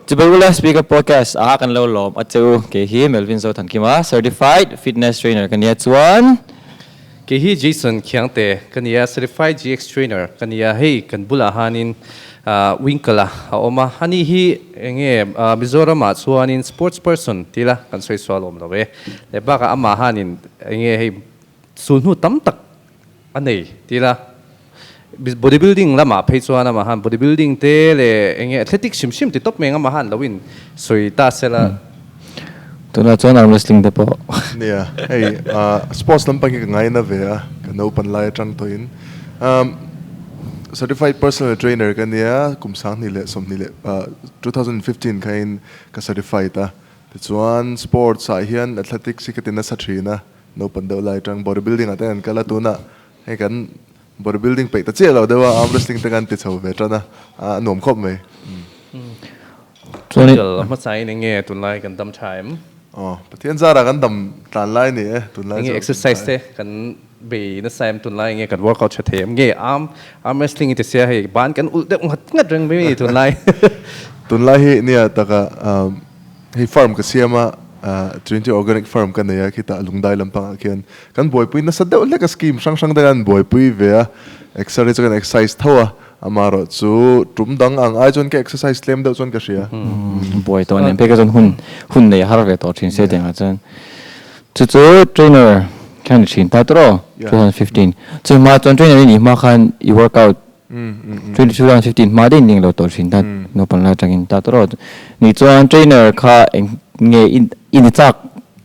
Chibai ula Speaker Podcast a kan lo lawm a che u. Kei hi Melvin Zothankima, Certified Fitness Trainer ka nia chuan. Kei hi Jason Khiangte ka nia, Certified GX Trainer ka nia. Hei kan bulah hanin Winkle-a a awm a, ani hi enge Mizoramah chuanin sports person ti ila kan sawi sual awm lo e. Leh bakah amah hanin enge hei sulhnu tam tak a nei ti ila bodybuilding lamah phei chuan amah han bodybuilding te leh enge athletics hrim hrim ti tawp mai ang amah han lo in sawi ta sela. Tunah chuan arm wrestling te pawh. Nia, hei sports lampang hi ka ngaina ve a, ka naupan lai atang tawhin certified personal trainer ka nia, kum 2020 2015 khain ka certified a, tichuan sports ah hian athletics hi ka ti nasa thin a, Naupan deuh lai atang bodybuilding ah te kan kal a, tunah hei kan bodybuilding peih ta chiah lo deuh a, arm wrestling te kan ti chho ve tan a, a nuam khawp mai. Chuan kal hmasain eng nge tunlai kan dam tha em? Aw, Pathian zarah kan dam tlan lai ni e, tunlai chu. Eng nge exercise te kan bei nasa em tunlai, eng nge kan workout tha thei em? Nge arm arm wrestling i ti sia hei ban kan ulh deuh nghat nghat reng mai mai tunlai. Tunlai hi nia taka Hei farm ka siam a, Trinity Organic Farm ka nei a, khitah Lungdai lampangah khian kan buaipui nasa deuh hlek a, scheme hrang hrang te kan buaipui ve a, exer hi chu kan exercise tho a, amaherawh chu tum dang ang ai chuan ka exercise tlem deuh chuan ka hria. Buai tawh nen phei kha chuan hun hun nei a har ve tawh thin se tiangah chuan chu chu trainer khan i thin ta tawh 2015 chu hma chuan trainer i nih hma khan i workout 2015 hma daih ning lo tawh thin ta naupang lai atangin ta tawh rawh ni chuan trainer kha eng nge i ni chak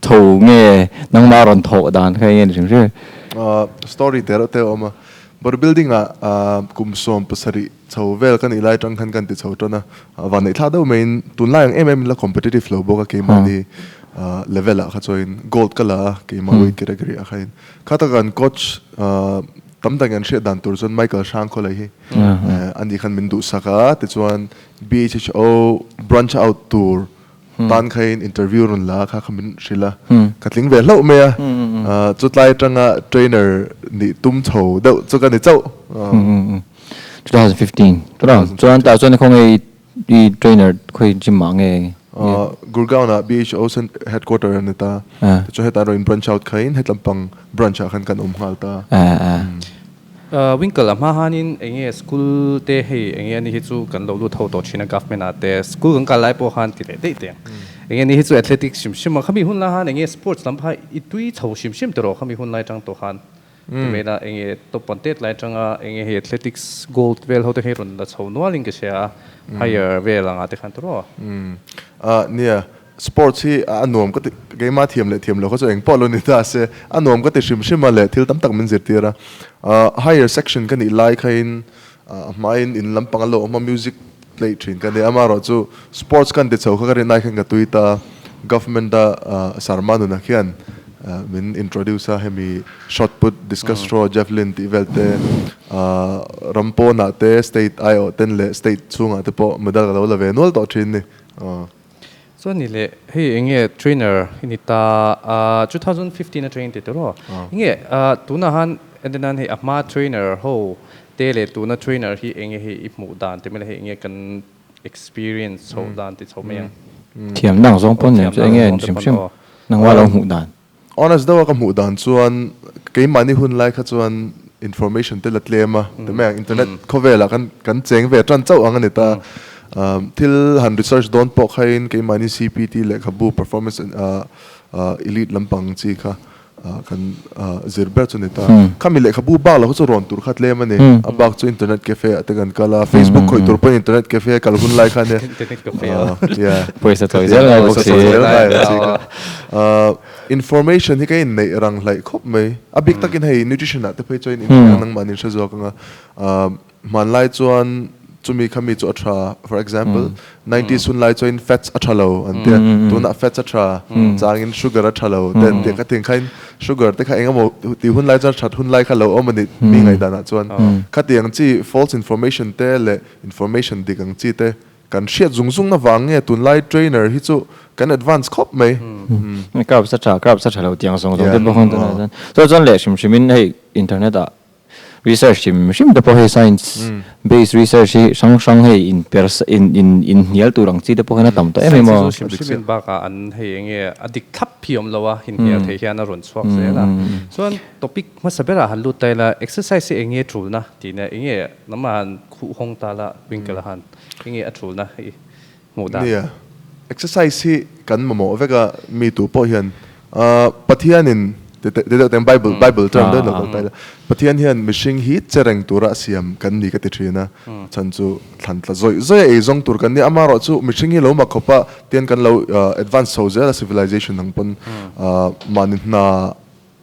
tho nge nangmah rawn thawh dan kha eng nge ni hrim hrim. Story te reuh te a awm a, bodybuilding ah kum 17 chho vel ka nih lai atang khan kan ti chho tan a, vanneih thlak deuh maiin tunlai ang em em in la competitive lo bawk a keimahni level ah kha chuan gold ka la a keimah weight category ah khain kha taka kan coach Tam tak an hriat dan tur chuan Michael Hrangkhawla hi ani khan min duhsak a, tichuan BHHO branch out tur tan khain interview rawn la kha kha min hrilh a, ka tling ve hlauh mai a, chutlai atanga trainer nih tum chho deuh chu ka ni chauh. 2015 chuan tah chuan khawnge I trainer khawi gym ah nge? Gurgaon ah BHO headquarter a ni ta. Tichuan hetah erawh in branch out khain hetlampang branch ah khan kan awm nghal ta. Winkle a hma hanin enge school te hei enge ani hi chu kan lo lut ho tawh thin a government ah te school kan kal lai pawh khan ti leh daih teng. Enge ani hi chu athletics hrim hrim a khami hun lai khan enge sports lam kha i tui chho hrim hrim tawh khami hun lai tang tawh khan. Tumela enge top an tet lai atanga enge hei athletics gold vel ho te hi rawn la chho nual in ka hria a, higher vel anga te khan tawh rawh. Ah nia, sports hi a nuam ka ti, keimah thiam leh thiam lo kha chu eng pawh lo ni ta se, a nuam ka ti hrim hrim a leh thil tam tak min zirtir a. Higher section ka nih lai khain a hmain in lampang a lo awm a, music play thin ka ni a, amaherawh chu sports kan ti chho kha ka rinai khan ka tui ta, government a Sarma nunah khian min introduce a, hemi shot put, discus throw, javelin tih vel te ram pawnah te state aiawh ten leh state chhungah te pawh medal ka lo la ve nual tawh thin ni. Chuan ni leh hei eng nge trainer i ni ta a, 2015 atangin ti tawh rawh. Eng nge tunah han entirnan hei a hma trainer ho te leh tuna trainer hi eng nge hei i hmuh dan ti mai la hei eng nge kan experience chhoh dan ti chho mai ang. Thiam dang zawng pawn nen chu eng nge hrim hrim nangmah lo hmuh dan. Honest deuha ka hmuh dan chuan keimahni hun lai kha chuan information te la tlem a, ti mai ang internet khawvelah kan kan cheng ve tan chauh ang a ni ta. Thil han research dawn pawh khain keimahni CPT lehkhabu performance elite lampang chi kha kan zir ber chu a ni ta. Khami lehkhabu bak lo kha chu rawn tur kha tlem a ni. A bak chu internet cafe ah te kan kal a, Facebook khawih tur pawhin internet cafe a kal hun lai kha a nia. Internet cafe ah. Pawisa chawi zel ngai bawk si. Pawisa chawi zel ngai bawk si kha. Information hi ka inneih rang hlaih khawp mai. A bik takin hei nutrition ah te phei chuan in inhriat ang nangmah an inhre zawk ang a. Hmanlai chuan chumi kha mi chu a tha, for example, nineties hun lai chuan fats a tha lo an tia, tunah fats a tha, changin sugar a tha lo te an tia. Ka ti ang khain sugar te kha engemaw tih hun lai chuan that hun lai kha lo awm a ni mi ngaihdanah chuan. Khatiang chi false information te leh information dik ang chi te Kan hriat zung zung avang nge tunlai trainer hi chu kan advance khawp mai. Carbs a tha, carbs a tha lo tiang zawng zawng te bawk ang tunah chuan. Chuan chuan leh hrim hrimin hei internet ah Research hrim hrim te pawh hei science based research hi hrang hrang hei in per in in in hnial tur ang chi te pawh hian a tam tawh em em aw. Science chu hrim hrim in bakah an hei eng nge a dik thlap hi awm lo a, inhnial theih hian a rawn chhuak zel a. Chuan topic hmasa berah han lut ta ila exercise hi eng nge tulna tihna eng nge nangmah han khuh hawng ta la Winkle-a han eng nge a tulna hi hmuh dan. Nia, exercise hi kan mamawh vek a, mi tu pawh hian Pathianin te deuh ten Bible Bible term deuh lo kal ta ila, Pathian hian mihring hi che reng tura a siam kan ni ka ti thin a, chhan chu thlan tla zawih zawih a ei zawng tur kan ni, amaherawh chu mihring hi lo mak khawp a, tian kan lo advance chho zel a civilization ang pawn mahni hna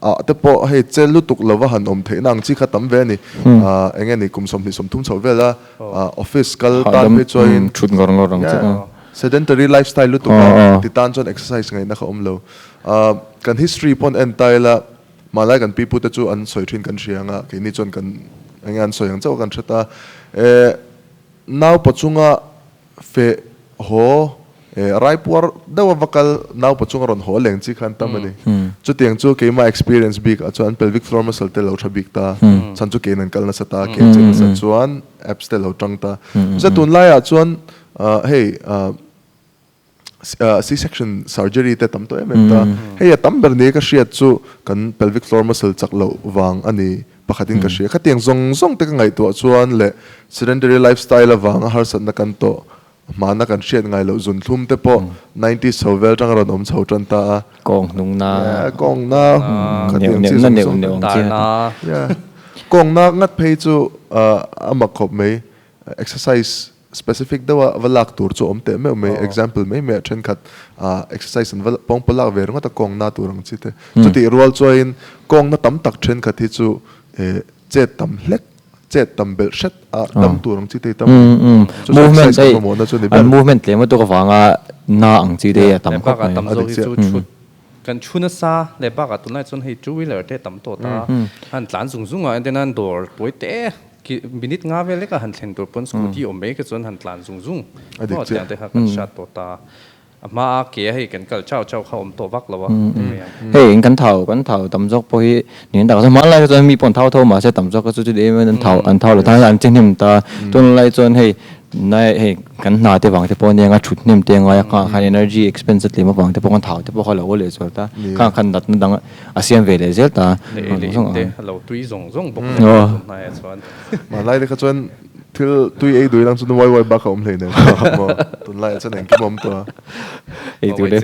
Ah te pawh hei che lutuk lova han awm theihna ang chi kha tam ve a ni. Eng nge ni kum 20 30 chhoh vela office kal tan phei chuain Thut ngawr ngawr ang chu. Sedentary lifestyle lutuk a ti tan chuan exercise ngaihna kha awm lo. Kan history pawn en ta ila hmanlai kan pipu te chu an sawi thin kan hria ang a, keini chuan kan eng nge an sawi ang chauh kan hre ta. Nau pachunga Feh haw eh raipuar deuh a va kal naupa chunga rawn haw leng chi khan tam a ni. Chutiang chu keimah experience bik ah chuan pelvic floor muscle te lo tha bik ta, chhan chu kein an kal nasa ta, ke an chei nasa chuan abs te lo tang ta. Mahse tunlai ah chuan hei C-section surgery te tam tawh em em ta. Hei a tam ber ni ka hriat chu kan pelvic floor muscle chak loh vang a ni. Pakhatin ka hria. Khatiang zawng zawng te ka ngaihtuah chuan leh sedentary lifestyle avanga harsatna kan tawh hmana kan hriat ngai loh zunthlum te pawh nineties chho vel atanga rawn awm chho tan ta a. Kawng hnung na. Yeah, kawng na khatiang chi zawng zawng te. Dar na. Yeah, kawng na ngat phei chu a mak khawp mai. Exercise Specific deuh a va lak tur chu awm teh meuh mai, example mai mai ah thenkhat exercise an va pawngpaw lak ve ringawt a kawngna tur ang chi te. Chutih rual chuain kawngna tam tak thenkhat hi chu chet tam hlek, chet tam belh hret a dam tur ang chi te hi tam a ni. Chu chu exercise kan mamawhna chu a ni ber. An movement tlem lutuk avanga na ang chi te hi a tam khawp mai. Tam zawk hi chu chhut kan chhu nasa leh bakah tunlai chuan hei two wheeler te tam tawh ta, an tlan zung zung a, entirnan dawr pawi te Minute nga vel leka han thlen tur pawn scooty awm mai kha chuan han tlan zung zung maw tiang te kha kan hriat tawh ta. A hma a ke a hei kan kal chau chau kha awm tawh vak lo a ti mai ang. Hei in kan thau kan thau tam zawk pawh hi niin tak chuan hmanlai kha chuan mi pawh an thau tho mahse tam zawk kha chu chuti em em an thau an thau lo tan an che hnem ta. Tunlai chuan hei nai hei kan hna te vang te pawh ania thut hnem te angai a kha khan energy expense a tlem avang te pawh khan thau te pawh kha lo leh zual ta. Khang khan natna dang A siam ve leh zel ta. Leh ei leh in te a lo tui zawng zawng bawk nen a tun hnaiah chuan. Hmanlai te kha chuan thil tui ei dui lang chuan uai uai bak a awm hlei nen maw tunlaiah chuan engkim a awm tawh a. Ei tur te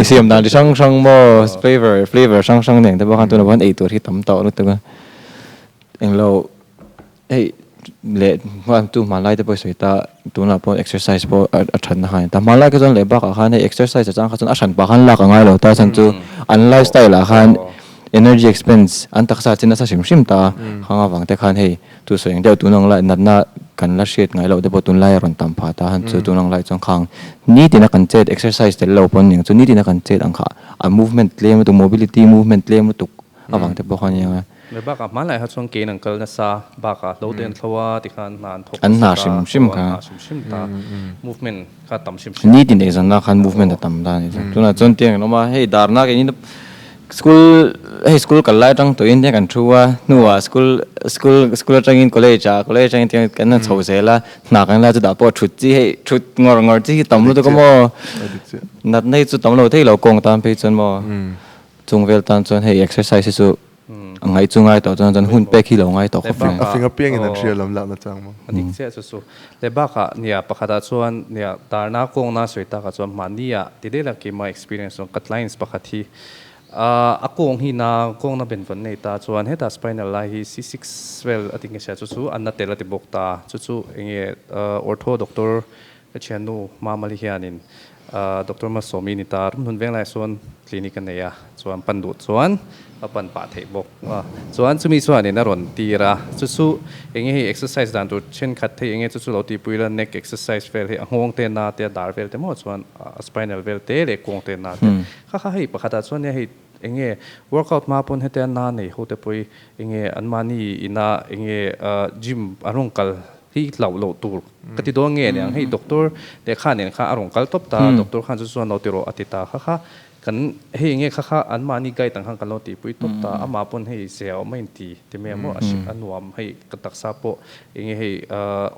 i siam dan chi hrang hrang maw flavor flavor hrang hrang nen te pawh khan tunah pawh ei tur hi tam tawh lutuk a. Englo Hei leh hmantu hmanlai te pawh i sawi ta, tunah pawh exercise pawh a thatna kha a ni ta. Hmanlai kha chuan leh bakah khan hei exercise a chang kha chuan a hran pah khan lak a ngai lo ta chhan chu an lifestyle ah khan energy expense an taksa chin nasa hrim hrim ta a, khang avang te khan hei tu sawi ang deuh tun ang lai natna kan la hriat ngai loh te pawh tunlai a rawn tam phah ta han chu tun ang lai chuan khang nitin a kan chet exercise tel lo pawn eng chu nitin a kan chet ang kha a movement tlem lutuk mobility movement tlem lutuk avang te pawh khan a nia. Mai bakah hmanlai kha chuan kein an kal nasa bakah hlo te an thlo a tikhan hna an thawk nasa ta, an hna hrim hrim kha, an hna hrim hrim ta, movement kha tam hrim hrim. Nitin exam na khan movement a tam ta a ni chu. Tunah chuan tiang an awm a, hei darna keini na school hei school kal lai atang tawhin tiang kan thu a, hnuah school school school atangin college ah college atangin tiang kan han chho zel a, hna kan la chu dah pawh thut chi hei thut ngawr ngawr chi hi tam lutuk a maw, natna hi chu tam lo thei lo kawng tan phei chuan maw chung vel tan chuan hei exercise hi chu A ngaih chu ngai tawh chuan chuan hun pek hi lo ngai tawh khawp mai. A fing apiangin an hria lam lakna chang maw? A dik chiah chu chu. Leh bakah nia pakhatah chuan nia tarna kawngna sawi takah chuan mahnia ti daih la keimah experience chuan ka clients pakhat hi a kawng hi na kawngna benvawn nei ta chuan hetah spinal lai hi C6 vel a ti nge sia chu chu an na tel a ti bawk ta chu chu enge ortho doctor ka thiannu Mamali hianin Doctor Masawmi ni ta ram hnun veng laiah sawn clinic a nei a, chuan pan duh chuan a pan pah theih bawk a, chuan chumi chuanin a rawn tir a, chu chu eng nge hei exercise dan tur thenkhat thei eng nge chu chu lo tihpui ila neck exercise vel hei a nghawng te na te a dar vel te maw chuan a spinal vel te leh kawng te na te kha kha hei pakhatah chuan nia hei eng nge workout hma pawn hetia na nei ho te pawh hi eng nge anmahni ina eng nge gym a rawn kal hi hlauh loh tur ka ti dawn nge niang hei doctor leh kha nen kha a rawn kal tawp ta doctor khan chu chuan lo ti rawh a ti ta kha kha Kan hei enge kha kha anmahni guide ang khan kan lo tihpui tawp ta, amah pawn hei zia awm a inti ti mai ang maw, a hrilh a nuam hei ka taksa pawh enge hei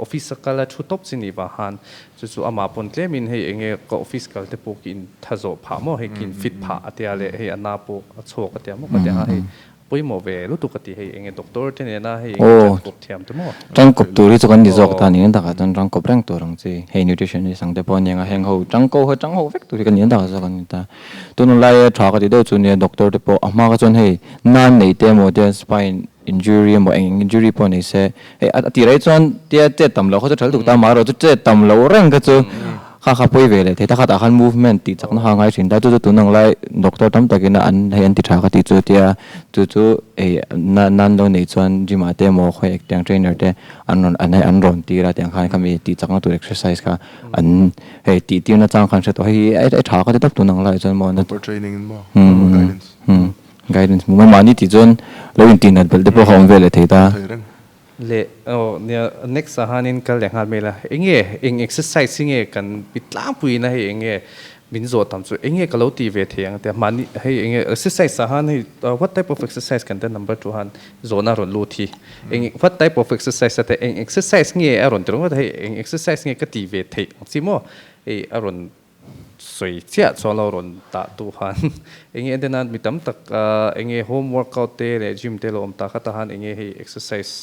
office a kal a thu tawp chi nih vang khan chu chu amah pawn tlemin hei enge ka office kal te pawh ki intha zawh phah maw hei ki infit phah a tia leh hei a na pawh a chhuak a tia maw ka tia a hei Pawimawh ve lutuk a ti hei enge doctor te nena hei enge tangkawp thiam te maw? Tangkawp tur hi chu kan ni zawk ta ni takah chuan tangkawp reng tur ang chi hei nutritionist ang te pawh ania heng ho tangko ho tang ho vek tur hi kan ni takah zawk an ni ta. Tun laia tha ka ti deuh chu nia doctor te pawh a hma kha chuan hei nan nei te emaw tia spine injury emaw eng eng injury pawh nei se hei a tirah hi chuan tia chet tam loh kha chu tha lutuk ta amaherawhchu chet tam loh reng kha chu Kha kha pawi ve leh thei ta khatah khan movement tih chakna kha a ngai thin ta, chu chu tun ang lai doctor tam takin an hei an ti tha ka tih chu tia chu chu ei na nan lo neih chuan gym ah te emaw khawi ek tiang trainer te an rawn an hei an rawn tir a tiang khan khami tih chakna tur exercise kha an hei tih tirna chang khan hre tawh hei hi a tha ka ti tawp tun ang lai chuan maw Proper training in maw proper guidance. Guidance hmu mai mahni tih chuan lo intihnat belh te pawh kha awm ve leh thei ta. Thei reng. Leh aw nia next ah hanin kal leh nghal mai la enge eng exercise hi nge kan pi tlangpui na hei enge min zawh tam chu enge ka lo tih ve thei ang tia mahni hei enge exercise ah han hei what type of exercise kan tia number two han zawhna a rawn lut hi eng what type of exercise a tia eng exercise nge a rawn ti ringawt a hei eng exercise nge ka tih ve theih ang chi maw hei a rawn Sawi chiah chuan lo rawn tah tu khan enge en te nan mi tam tak enge home workout te leh gym te lo awm ta kha ta han enge hei exercise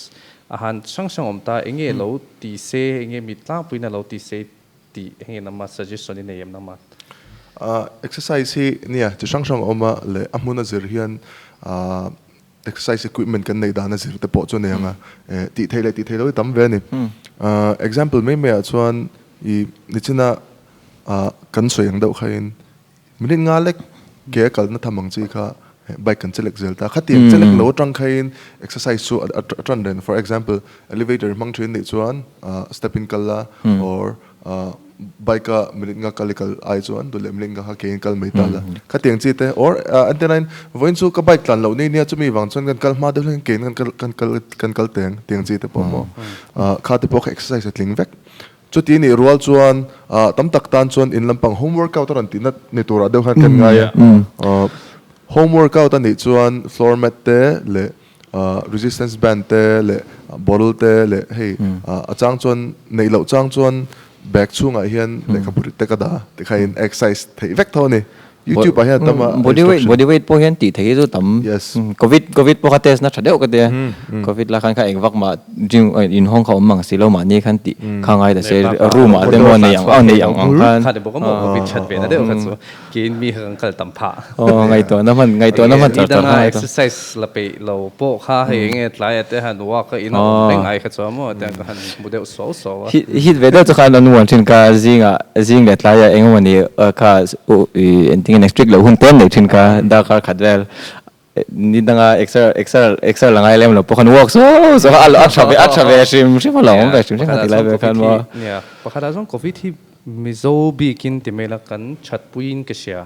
a han hrang hrang awm ta enge lo ti se enge mi tlangpuiin a lo ti se tih enge nangma suggestion i nei em nangma? Exercise hi nia chi hrang hrang a awm a leh a hmun a zir hian exercise equipment kan neih dan a zir te pawh chu a nei ang a, tih theih leh tih theih loh hi tam ve a ni. Example mai mai ah chuan i nichina kan sawi ang deuh khain minute nga lek ke a kalna tham ang chi kha bike kan chelek zel ta. Khatiang chelek lo atang khain exercise chu a tan reng. For example, elevator hmang thin nih chuan step in kal la or Bike a minute nga kal i kal ai chuan duh leh minute nga kha ke in kal mai ta la. Khatiang chi te or an ti lain vawiin chu ka bike tlan loh ni nia chumi vang chuan kan kal hma deuh hlek in ke in kan kal kan kal kan kal teng tiang chi te pawh maw. Kha te pawh kha exercise a tling vek. Chuti nih rual chuan tam tak tan chuan in lampang home workout a rawn tihna ni turah deuh khan kan ngai a. Home workout a nih chuan floor mat te leh resistance band te leh bottle te leh hei a chang chuan neih loh chang chuan bag chhungah hian lehkhabu rit te ka dah a tikhain exercise theih vek tho a ni. YouTube ah hian a tam a Body weight body weight pawh hian tih theih hi chu tam. Yes. Covid covid pawh kha test na tha deuh ka tia. Covid la khan kha eng vak mah gym in hawng kha awm ang si lo mahni khan tih kha ngai ta se room ah te maw nei ang ang nei ang ang khan. Kha ni bawk a maw covid that ve na deuh kha chu. Kein mi kha kan kal tam phah. Aw ngaihtuahna hman ngaihtuahna hman char char kha. Exercise la peih lo pawh kha hei enge tlai a te han walk a in a awm reng ai kha chuan maw tiang ka han hmu deuh suau suau a. Hit ve deuh chu khan an uan thin ka zingah zing leh tlaiah eng emaw ni kha engtin nge strict loh hun tlem nei thin kha darkar khat vel ni danga exer exer exer la ngai lem lo pawh khan walk suau suau a tha ve a tha ve hrim hrim a lo awm ve hrim hrim kha ti lai vel khan maw. Nia pakhatah chuan covid hi Mizo bikin ti mai la kan thatpuiin ka hria.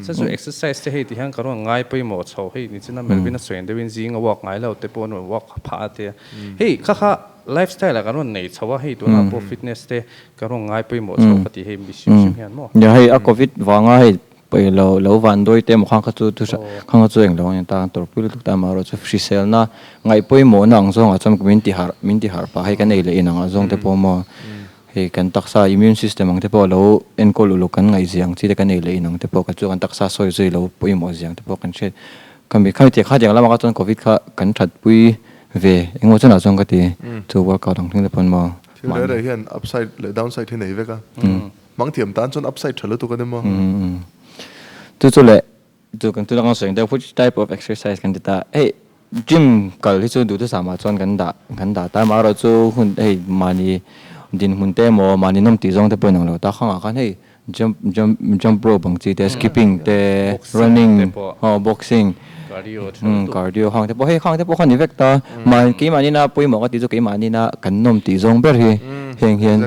Chuan chu exercise te hei ti hian ka rawn ngai pawimawh chho hei ni china Melvin a sawi ang deuhin zing a walk ngai lo te pawh an rawn walk phah a tia. Hei kha kha lifestyle ah kan rawn nei chho a hei tunah pawh fitness te ka rawn ngai pawimawh chho ka ti hei mi hrim hrim hian maw. Nia hei a covid vanga hei pawih lo lo van dawi te emaw khang kha chu thu hran khang kha chu englo a ni ta tawrhpui lutuk ta amaherawh chu hriselna ngaih pawimawhna ang zawngah chuan min ti harh min ti harh pah hei kan ei leh in ang ah zawng te pawh maw Hei kan taksa immune system ang te pawh lo enkawl uluk kan ngaihzia ang chi te kan ei leh in ang te pawh kan chu kan taksa sawi zui lo pawimawh zia ang te pawh kan hriat. Khami khami tih kha tiang lamah kha chuan covid kha kan thatpui ve engemaw chunah chuan ka ti chu workout ang thleng te pawn maw. Thil reh reh hian upside leh downside hi nei vek a, hmangthiam tan chuan upside tha lutuk a ni maw? Chu chu leh Chu kan tuna kan sawi deuh which type of exercise kan ti ta hei gym kal hi chu duhthusam ah chuan kan dah kan dah ta amaherawh chu hun hei mahni dinhmun te emaw mahni nawm tih zawng te pawh inang lo ta khangah khan hei jump jump jump rope ang chi te skipping te running aw boxing cardio khang te pawh hei khang te pawh kha ni vek ta mahni keimahni na pawimawh ka tih chu keimahni na kan nawm tih zawng ber hi heng hian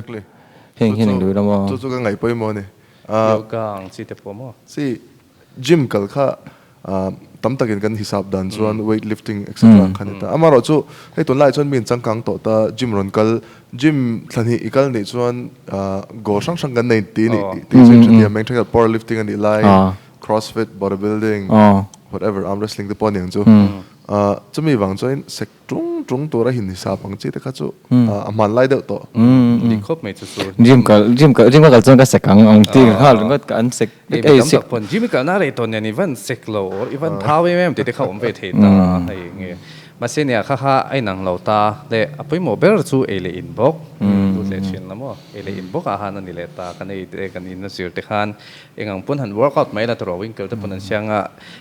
heng hian englo ila maw chu chu ka ngaih pawimawh a ni yoga ang chi te pawh maw si Gym kal kha tam takin kan hisap dan chuan weight lifting etc kha ni ta. Amaherawh chu hei tunlai chuan mi in changkang tawh ta gym rawn kal gym thla hnih i kal nih chuan goal hrang hrang kan nei ti nih tih chu in hrethiam eng thenkhat power lifting a nih lai Crossfit, bodybuilding, whatever, arm wrestling te pawh a ni ang chu. Chumi vang chuan sek tung tung tura hin hisap ang chi te kha chu a hmanlai deuh tawh. Dik khawp mai chu chu. Gym kal gym kal gym ka kal chuan ka sek ang ang ti ka nghal ringawt ka an sek vek ei sek. Tam tak pawn gym i kalna rei tawn nen i van sek lo or i van thau em em tih te kha awm ve thei ta hei nge. Mahse nia kha kha a inang lo ta leh a pawimawh ber chu ei leh in bawk lut leh thin la maw ei leh in bawk ah khan a ni leh ta kan ei te kan in a zir te khan Engang pawn han workout mai la tawrh Winkle te pawn an siang a,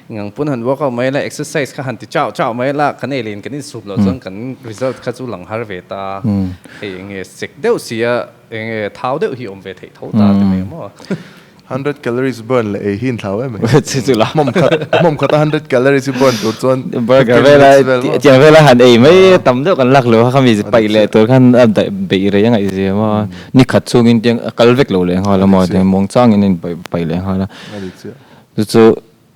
engang pawn han workout mai la exercise kha han ti chau chau mai la kan ei leh kan insup loh chuan kan result kha chu lang har ve ta. Hei enge sek deuh si a, enge thau deuh hi awm ve theih tho ta ti mai maw? Hundred calories burn leh ei hi inthlau em mai. Hmawm khat hmawm khat a hundred calories hi burn tur chuan Burger vela tiang vela han ei mai tam deuh kan lak lo kha khami paih leh tur khan a daih beih rei a ngaihzia maw? Ni khat chungin tiang a kal vek lo leh nghal a maw tiang muang changin a in paih leh nghal a. Chu chu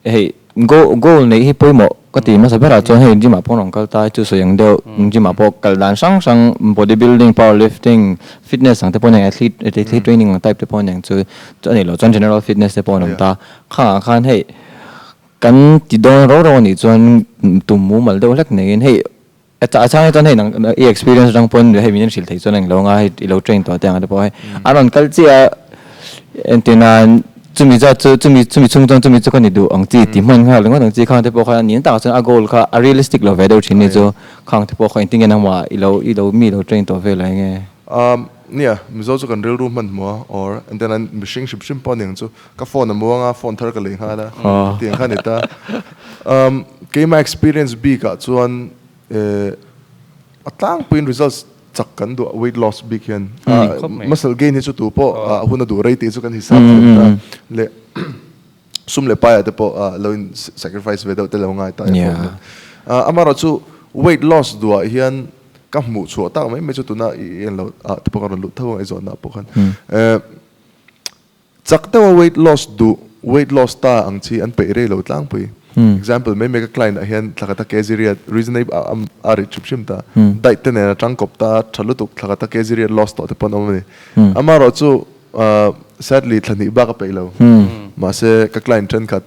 hei goal goal neih hi pawimawh ka ti hmasa berah chuan hei gym ah pawh rawn kal ta chu sawi ang deuh gym ah pawh kal dan hrang hrang body building power lifting fitness ang te pawh nen athlete athlete training ang type te pawh nen chu chu a nih loh chuan general fitness te pawh an awm ta khangah khan hei kan ti dawn rau rau a nih chuan tum mumal deuh hlek neiin hei A chang hi chuan hei nang i experience atang pawn hei min hrilh theih chuan englo anga hei i lo train tawh te ang te pawh hei an rawn kal chiah a entir nan chumi zat chu chumi chumi chhung chuan chumi chu ka ni duh ang chi ti hman nghal ringawt ang chi khang te pawh kha nin takah chuan a goal kha a realistic lo ve deuh thin ni chu khang te pawh kha engtin nge nangmah i lo i lo mi lo train tawh vel ah enge. Nia Mizo chu kan rilru hman hmuh a or entir nan mihring hrim hrim pawh a ni ang chu ka phone a muang a phone thar ka lei nghal a tiang kha a ni ta. Keimah experience bik ah chuan a tlangpuiin results chak kan duh a weight loss bik hian muscle gain hi chu tu pawh a hun a duh rei tih chu kan hisap thei ta leh sum leh pai ah te pawh lo in sacrifice ve deuh te lo ngai ta effort nen amaherawh chu weight loss duh ah hian ka hmuh chhuah tak mai mai chu tuna i en lo ah te pawh ka rawn luh tho ang i zawnna ah pawh khan Chak deuha weight loss duh, weight loss ta ang chi an peih rei lo tlangpui. Example, mai mai ka client ah hian thla khat a kg riat reasonable a a rit hrim hrim ta. Diet te nen a tangkawp ta, tha lutuk thla khat a kg riat loss tawh te pawn awm a ni. Amaherawh chu sadly thla hnih bak a peih lo. Mahse ka client thenkhat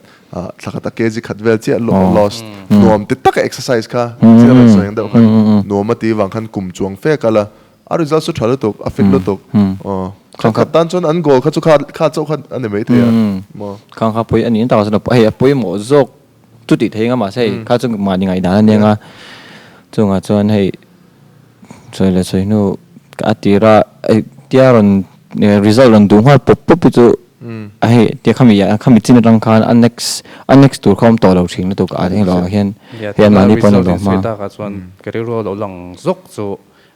thla khat a kg khat vel chiah loss nuam ti taka exercise kha chiah rawn sawi ang deuh khan nuam a ti vang khan kum chuang fe kal a. A result chu tha lutuk, a fit lutuk. Aw. Khang khat tan chuan an goal kha chu kha kha chauh kha a ni mai thei a. Maw. Khang kha pawi a ni tak chuan hei a pawimawh zawk chu tih thei anga mahse hei kha chu mahni ngaihdan a nia nga. Chungah chuan hei sawi leh sawi hnu a tira hei tia rawn result rawn duh nghal pawp pawp hi chu hei tia khami khami chin atang khan a next a next tur kha awm tawh lo thin lutuk a eng lohah hian hei an mahni pawh an awm lo hma. Result in sawi takah chuan ka rilru a lo lang zawk chu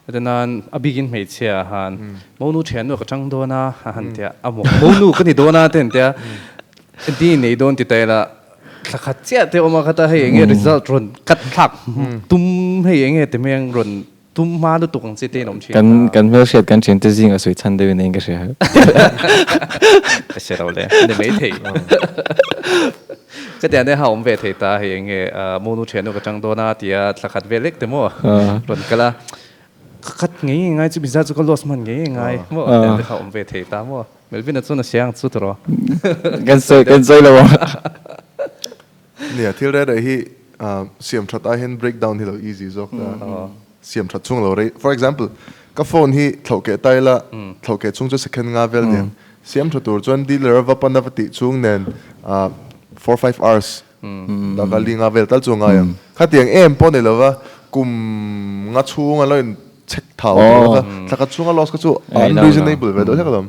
Atinan a bikin hmeichhia han monu thiannu ka chang dawn a a han tia a monu ka ni dawn a te an tia di nei dawn ti ta ila thla khat chiah te awm a khata hei enge result rawn cut thlak tum hei enge ti hmeng rawn tum hma lutuk ang chi te in awm thin a. Kan hmelhriat kan thiante zing a sawi chhan deuhin eng ka hria. Ka hre lo le ni maithei. Ka tiang te ha awm ve thei ta hei eng nge monu thiannu ka chang dawn a tia thla khat vel lek te maw rawn kal a ka khat ngei ngei ngai chu biza chu ka loss hman ngei ngei ngai maw tiang te kha awm ve thei ta maw Melvin a chuan a siang chu tawh kan sawi kan sawi lo ang. Nia thil reh reh hi siam that ai hian break down hi lo easy zawk ta siam that chhung lo rei for example ka phone hi thlauh keh ta ila thlauh keh chhung chu second nga vel nen Siam tha tur chuan dealer a va pan a va tih chhung nen 4 5 hours daka li nga vel tal chu a ngai ang. Khatiang em pawh ni lova kum nga chhung a lo in check thau tur kha thla khat chhunga loss kha chu unreasonable ve deuh hlek alawm.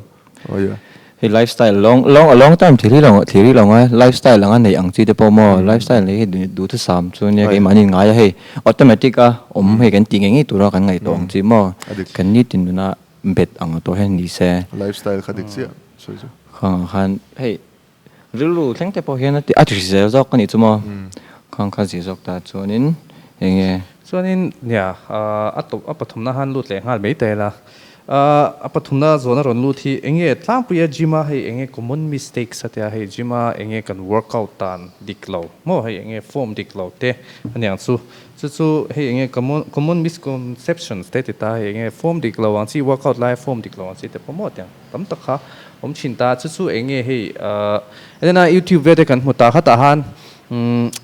Oh yeah. Hei lifestyle long long a long time thil hi lo thil hi lo ngai lifestyle anga neih ang chi te pawh maw lifestyle neih hi duhthusam chu nia keimahni in ngai a hei automatic a awm hei kan tih ngei ngei tura kan ngaihtuah ang chi maw kan nitin nuna Bet ang tawh hian ni se. Lifestyle kha dik chiah sawi chu. Khang ah khan hei rilru thleng te pawh hian a ti hrisel zawk a nih chu maw. Khang kha zir zawk ta chuanin eng nge. Chuanin nia a tawp a pathumna han lut leh nghal mai ta ila. A pathumna zawn a rawn lut hi eng nge tlangpuia gym a hei eng nge common mistakes a tia hei gym a eng nge kan workout dan dik lo maw hei eng nge form dik lo te a niang chu. Chu chu hei enge common common misconceptions te ti ta hei enge form dik lo ang chi workout laia form dik lo ang chi te pawh maw tiang tam tak kha Awm thin ta chu chu eng nge hei ena youtube vel te kan hmu ta kha tah han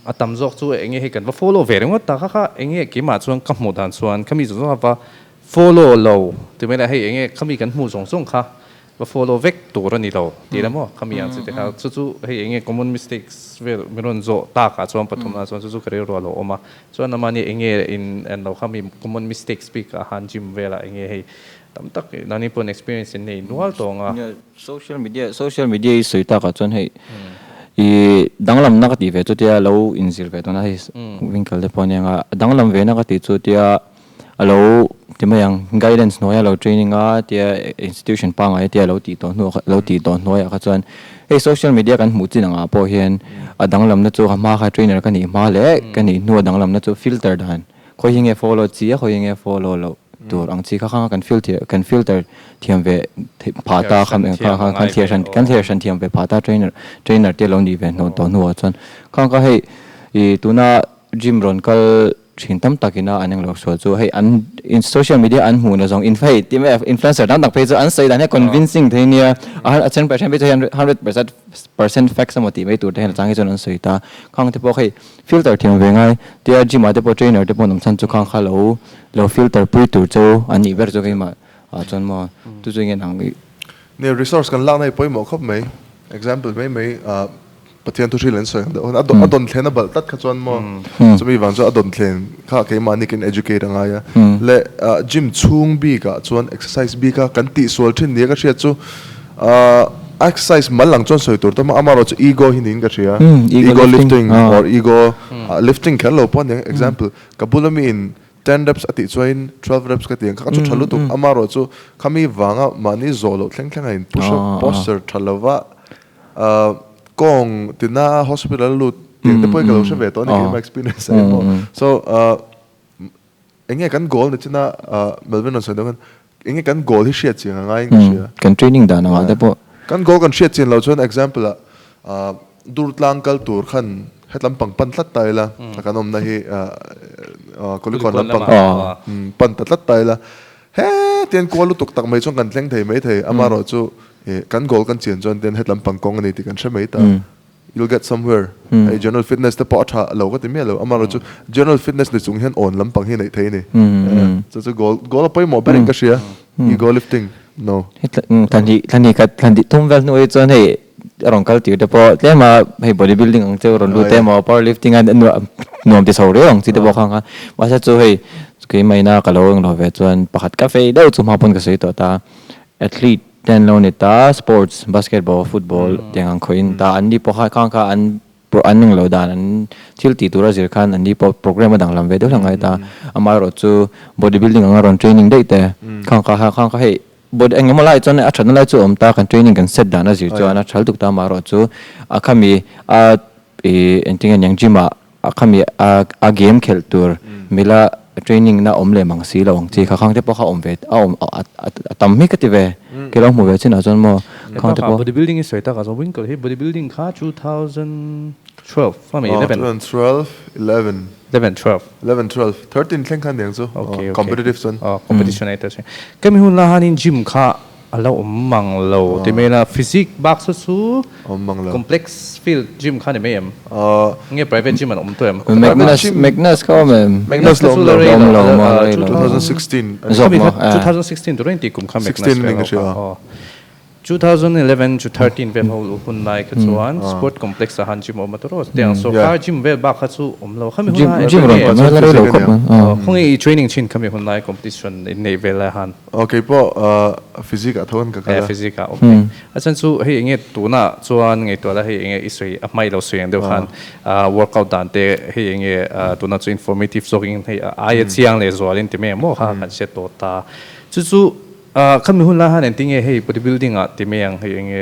a tam zawk chu eng nge hei kan va follow ve ringawt ta kha kha eng nge keimah chuan ka hmuh dan chuan khami zawng zawng a va follow lo ti mai la hei eng nge khami kan hmuh zawng zawng kha va follow vek tur a ni lo tih la maw khami ang chi te kha chu chu hei eng nge common mistakes vel min rawn zawh tak ah chuan pathum ah chuan chu chu ka rilru a lo awm a chuan amahni eng nge in en lo khami common mistakes bik ah han gym velah eng nge hei Tam tak nani pawn experience in nei nual tawng a. Social media social media i sawi takah chuan hei i danglamna ka tih ve chu tia lo inzir ve dawn a hei winkle te pawh ania nga danglam ve na ka tih chu tia a lo ti mai ang guidance hnuaia lo training a tia institution pangngai tia lo tih tawh hnu lo tih tawh hnuaiah kha chuan hei social media kan hmuh chin angah pawh hian a danglamna chu a hma kha trainer ka nih hma leh ka nih hnu a danglamna chu filter dan Khawi hi nge follow chi a, khawi hi nge follow loh tur ang chi kha kha kan filter kan filter thiam ve phah ta kha kha kha kan thliar hran kan thliar hran thiam ve phah ta trainer trainer te lo nih ve hnawh tawh hnuah chuan khang kha hei ih tuna gym rawn kal thin tam takin a an englo sual chu hei an in social media an hmuhna zawng in hei ti mai a influencer tam tak phei chu an sawi dan hi a convincing thei nia a a then percent phei chu hei 100% percent facts emaw tih mai tur te hian a chang hi chuan an sawi ta khang te pawh hei Filter thiam ve ngai, tia gym ah te pawh trainer te pawh an awm chhan chu khang kha lo lo filter pui tur chu an nih ber chu keimah ah chuan maw chu chu enge ang i. Nia resource kan lakna hi pawimawh khawp mai, example mai mai ah Pathian thu hrilh an sawi ang deuh a a dawn thlen a balh tlat kha chuan maw chumi vang chuan a dawn thlen kha keimahni kan educate a ngai a, leh gym chhung bik ah chuan exercise bik a kan tihsual thin nia ka hriat chu ah Exercise mal ang chuan sawi tur tam a, amaherawh chu ego hi niin ka hria. Ego lifting or ego lifting kher lo pawh aniang. Example, ka bula miin 10 reps a tih chuain 12 reps ka ti ang kha ka chu tha lutuk. Amaherawh chu khami vanga mahni zawh loh thleng thleng a in push up posture tha lova kawng tina hospital a lut tiang te pawhin ka lo hre ve tawh a ni keimah experience ah hian pawh. So Enge kan goal ni china Melvin rawn sawi deuh khan enge kan goal hi hriat chiang a ngaiin ka hria. Kan training dan angah te pawh. Kan goal kan hriat chian loh chuan example ah Durtlang kal tur khan hetlam pang pan tlat ta ila kan awmna hi Kulikawn lampang pan ta tlat ta ila hetian kual lutuk tak mai chuan kan thleng thei maithei amaherawhchu kan goal kan chian chuan tian hetlam pang kawng a ni tih kan hre mai ta. You'll get somewhere. Hei general fitness te pawh a tha lo ka ti miah lo. Amaherawh chu general fitness ni chung hian awn lampang hi neih thei a ni. Chu chu goal goal a pawimawh berin ka hria. Ego lifting no. Thlan hnih khat thlan hnih thum vel hnu hi chuan hei a rawn kal tir te pawh tlem a hei body building ang cheu rawn lut emaw power lifting a nuam ti chho riau ang chi te pawh kha ang a. Mahse chu hei keimahina ka lo englo ve chuan pakhat ka fei deuh chu hma pawn ka sawi tawh ta. Athlete te an lo ni ta, sports, basketball, football tiang ang khawih in ta an ni pawh kha khang kha an an eng lo dan an thil tih tur a zir khan an ni pawh program a danglam ve deuh hlak ngai ta. Amaherawh chu body building anga rawn training daih te khang kha khang kha hei body eng emaw lai chuan a thatna lai chu a awm ta kan training kan set dan a zir chuan a tha lutuk ta amaherawh chu a khami a ih engtin nge niang gym ah A khami a a game khelh tur mila training na awm leh mang si lo ang chi kha khang te pawh kha awm ve a awm a tam hi ka ti ve ke lo hmu ve chin ah chuan maw khang te pawh. Body building i sawi tak ah chuan Winkle hi body building kha 2012 a mi 11. 2012 11. 11 12. 11 12 13 thleng khan niang chu competitive chuan. Competition ai ta che. Kemi hun la hanin gym kha A lo awm mang lo ti mai la, physique bak chu chu complex field gym kha ni mai em? Nge private gym an awm tawh em? Magnus Magnus kha awm em? Magnus lo awm lo. Awm lo maw rei lo. 2016. Zawk maw? 2016 tur engti kum kha Magnus vel ho kha aw. 2011 to 13 vel ho hun lai kha chuan sport complex ah han gym a awm a tawh tiang sawrkar gym vel bak kha chu awm lo khami hun lai gym rawn pan la rei lo khawp mai. Khawnge i training thin khami hun lai competition in neih vel lai han? Aw kei pawh physique ah tho an ka kal a. Physique ah okay. A chhan chu hei enge tunah chuan ngaihtuah la hei enge i sawi a hmai lo sawi ang deuh khan workout dan te hei enge tunah chu informative zawkin hei aia chiang leh zualin ti mai ang maw kha kan hre tawh ta. Chu chu khami hun lai khan engtin nge hei body building ah ti mai ang hei enge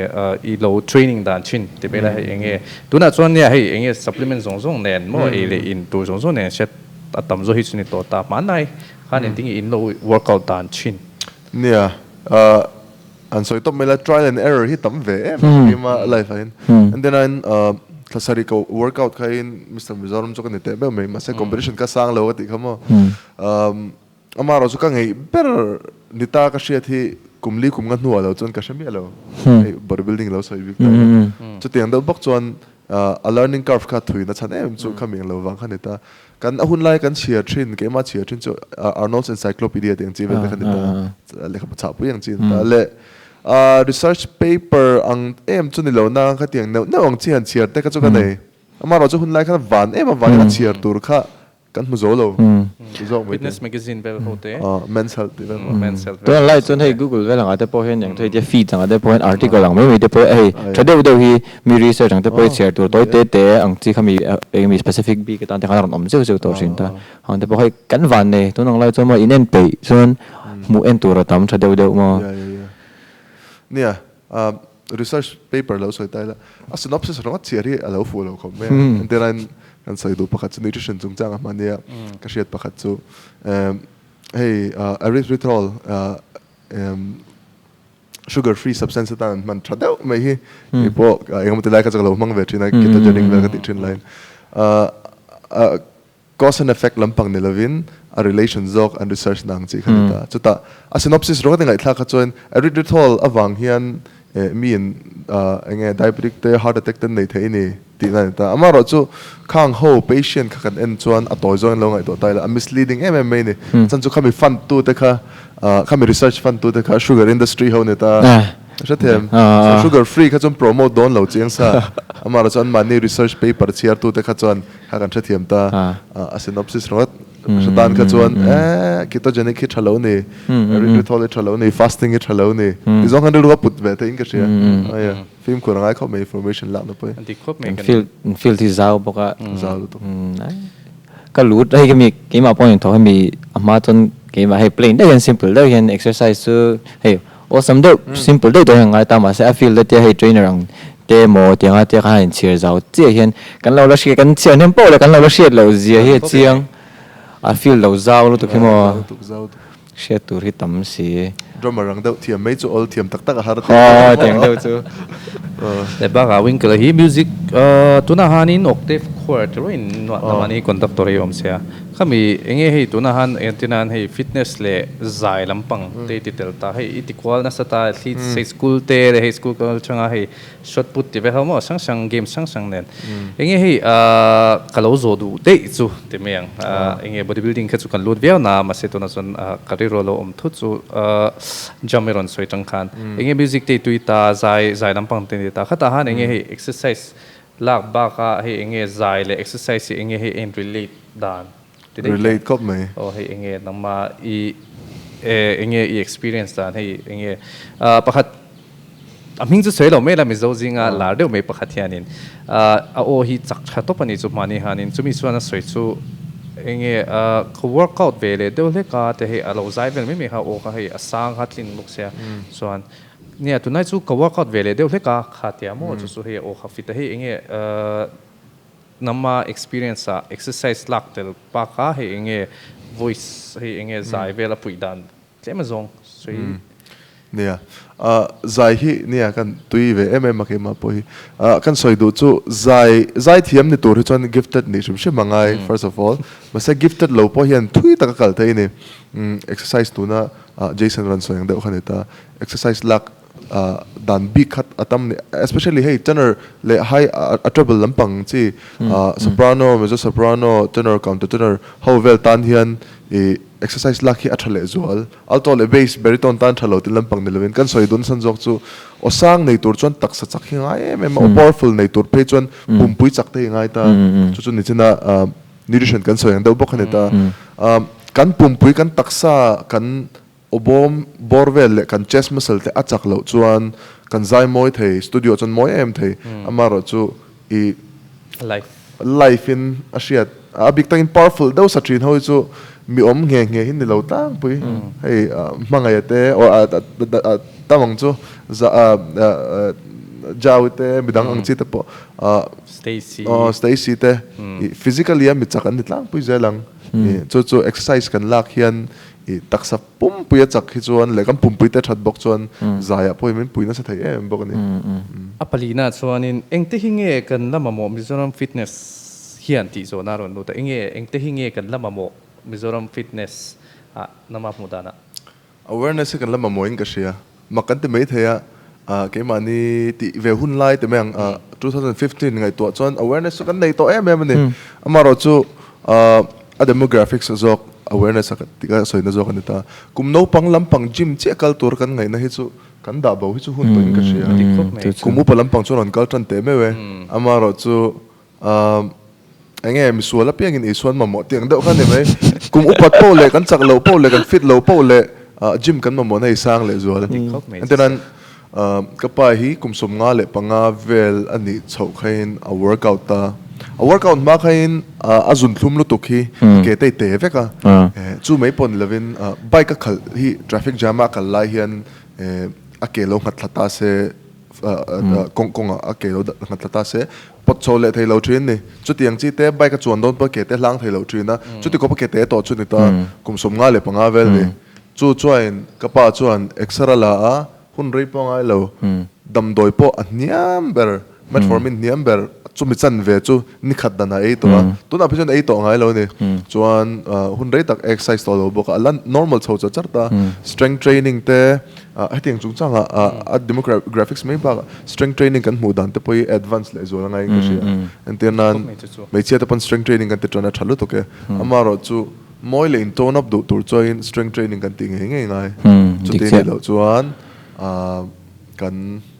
i lo training dan thin ti mai la hei enge tunah chuan nia hei enge supplement zawng zawng nen maw ei leh in tur zawng zawng nen hriat a tam zawk hi chu ni tawh ta hmanlai. Khan engtin nge in lo workout dan thin? Nia, an sawi tawp mai la, trial and error hi tam ve em em a life ah hian. And then ain thla sarih ka workout kha in Mister Mizoram chu ka ni teh meuh mai, mahse competition ka sang lo ka tih kha maw. Amaherawh chu ka ngeih ber ni ta ka hriat hi kum li kum nga hnuah lo chuan ka hre miah lo. bodybuilding lo sawi bik ta chutiang deuh bawk chuan a learning curve kha thui na chhan em chu khami ang lo vang kha ni ta. Kan a hun lai kan chhiar thin, keimah chhiar thin chu Arnold's Encyclopedia tih ang chi vel te kha ni ta, lehkhabu chhahpui ang chi a ni ta leh research paper ang em chu ni lo na khatiang neuh neuh ang chi han chhiar te kha chu ka nei. Amaherawhchu hun lai khan van em avangin a chhiar tur kha kan hmu zo lo ti zawk mai te. Fitness magazine vel ho te. Men's Health tih vel. Men's Health vel. Tunah lai chuan hei Google vel angah te pawh hian eng thei te feed angah te pawh hian article ang mai mai te pawh hei tha deuh deuh hi mi research ang te pawh hi chhiar tur tawi te te ang chi kha mi eng mi specific bik atan te khan a rawn awm zeuh zeuh tawh thin ta. Hang te pawh hei kan van nei tun ang lai chuan maw in en peih chuan hmuh en tur a tam tha deuh deuh maw. Yeah yeah yeah. Nia research paper lo sawi ta ila a synopsis ringawt chhiar hi a lo fuh lo khawp mai a. Entirnain kan sawi duh pakhat chu nutrition chungchang a hman nia ka hriat pakhat chu hei erythritol sugar free substance atan an hman tha deuh mai hi kei pawh engemaw ti lai kha chu ka lo hmang ve thin a ketogenic vel ka tih thin laiin Cause and effect lampang ni lovin a relation zawk an research na ang chi kha ni ta. Chutah a synopsis rawng a ti ngaihthlak kha chuan erythritol avang hian miin eng nge diabetic te heart attack te an nei thei a ni tihna a ni ta. Amaherawh chu khang ho patient kha kan en chuan a tawi zawngin lo ngaihtuah ta ila a misleading em em mai a ni. Chan chu khami fund tu te kha khami research fund tu te kha sugar industry ho ni ta. Ka hre them. So sugar free kha chuan promote dawn lo chiang sa. Amaherawh chu anmahni research paper chhiar tu te kha chuan kha kan hrethiam ta. A synopsis ringawt hre tan kha chuan eh ketogenic hi tha lo ni, erythritol hi tha lo ni, fasting hi tha lo ni ti zawng khan rilru a put ve theihin ka hria. Aia fimkhur a ngai khawp mai information lakna pawh hi. An dik khawp mai kan. Field field hi zau bawk a. Zau lutuk. Ka lut hei khami keimah pawh in thawk hemi a hma chuan keimah hei plain deuh hian simple deuh hian exercise chu hei Awesome deuh, simple deuh deuh hian ngai ta mahse a field atia hei trainer ang te emaw tianga tia khan a inchhir zau chiah hian kan lo la hriat kan chhiar hnem poh leh kan lo la hriat loh zia hi a chiang a field lo zau lutuk hi maw hriat tur hi tam si. Drummer ang deuh thiam mai chu awl thiam tak tak a har tih Aw tiang deuh chu. Leh bakah Winkle hi music tunah hanin octave choir te ruain nuah lam ani conductor hi a awm sia. Khami enge hei tunah han entirnan hei fitness leh zai lampang te i ti tel ta hei i ti kual nasa ta athletes hei school te leh hei school kal changa hei shot put ti ve ho maw hrang hrang games hrang hrang nen enge hei ahh ka lo zawh duh daih chu ti mai ang ahh enge body building kha chu kan lut viau na mahse tunah chuan ahh ka rilru lo awm thut chu ahh jump i rawn sawi tang khan enge music te i tui ta zai zai lampang te i ti ta khatah han enge hei exercise Lak bakah hei enge zai leh exercise hi enge hei a in relate dan ti daih Relate khawp mai. Aw hei enge nangma i enge i experience dan hei enge pakhat a hming chu sawi lo mai la Mizo zinga lar deuh mai pakhat hianin a aw hi chak tha tawp a ni chu hmani hanin chumi chuan a sawi chu enge ka workout ve leh deuh hlek a te hei a lo zai vel mai mai kha aw kha hei a sang kha tlin bawk sia chuan Nia, tunlai chu ka workout ve leh deuh hlek a, kha tia maw chu chu hei a aw kha fit a, hei enge nama experience ah exercise lak tel bak a, hei enge voice hei enge zai vel a puih dan tlem a zawng sawi. Nia, zai hi nia kan tui ve em em a keimah pawh hi. Kan sawi duh chu zai zai thiam ni tur hi chuan gifted nih hrim hrim a ngai first of all, mahse gifted lo pawh hian thui tak a kal thei a ni. Exercise tuna Jason rawn sawi ang deuh kha ni ta. Exercise lak dan bik khat a tam ni especially hei tenor leh high a treble lampang chi soprano, mezzo soprano, tenor, counter tenor ho vel tan hian ih exercise lak hi a tha leh zual. Alto leh bass, baritone tan tha lo tin lampang ni lovin kan sawi dun san zawk chu aw sang nei tur chuan taksa chak hi ngai em em a, aw powerful nei tur phei chuan pumpui chak te hi ngai ta. Chu chu nichina nutrition kan sawi ang deuh bawk a ni ta. Kan pumpui kan taksa kan Aw bawm bawr vel leh kan chest muscle te a chak loh chuan kan zai mawi thei, studio chuan mawi em thei, amaherawh chu i Life. Life in a hriat, a bik takin powerful deuh sa thin ho hi chu mi awm nghe nghe hi ni lo tlangpui, hei hmangaih te or tam ang chu Jaui te midang ang chi te pawh Stacy. Aw Stacy te i physically a mi chak an ni tlangpui zel ang, chu chu exercise kan lak hian I taksa pumpui a chak hi chuan leh kan pumpui te that bawk chuan zaiah pawhin min pui nasa thei em bawk a ni. A palina chuanin engte hi nge kan la mamawh Mizoram Fitness hian tih zawhna a rawn lut a, enge engte hi nge kan la mamawh Mizoram Fitness ah nama hmuh danah? Awareness hi kan la mamawhin ka hria. Mak kan ti mai thei a. Keimahni tih ve hun lai te mai ang 2015 ngaihtuah chuan awareness chu kan nei tawh em em a ni. Amaherawhchu a demographics zawk awareness a tih ka sawina zawk a ni ta. Kum naupang lampang gym chiah kal tur kan ngaihna hi chu kan dah bo hi chu hun tawhin ka hria. Kum upa lampang chuan rawn kal tan teh meuh e. Amaherawhchu eng nge misual apiangin Isuan mamawh tih ang deuh kha a ni mai. Kum upat poh leh kan chak loh poh leh kan fit loh poh leh gym kan mamawhna hi sang leh zual. Entirnan ka pa hi kum 55 vel a nih chhoh khain a workout ta. A workout hma khain a zunthlum lutuk hi a ke te te vek a. Chu mai pawh ni lovin bike a khalh hi traffic jam a a kal lai hian a ke lo nghat thla ta se kawng kawngah a ke lo nghat thla ta se Pawt chho leh thei lo thin ni. Chutiang chi te bike a chuan dawn pawh ke te hlang thei lo thin a, chuti kawpa ke te tawh chu ni ta, kum 55 vel ni. Chu chuain ka pa chuan exer a la a, hun rei pawh a ngai lo, damdawi pawh a hniam ber, metformin hniam ber, chumi chanve chu ni khat dan a ei tawh a, tunah phei chuan ei tawh ngai lo a ni. Chuan hun rei tak exercise tawh lo bawk a, a la normal chho char char ta, strength training te, Hetiang chungchangah a demographics mai bakah strength training kan hmuh dan te pawh hi advance leh zual a ngaiin ka hria. Entir nan hmeichhia te pawn strength training kan ti tan a tha lutuk e. Amaherawh chu mawi leh in tone up duh tur chuain strength training kan tih ngei ngei ngai. Chuti nih loh chuan kan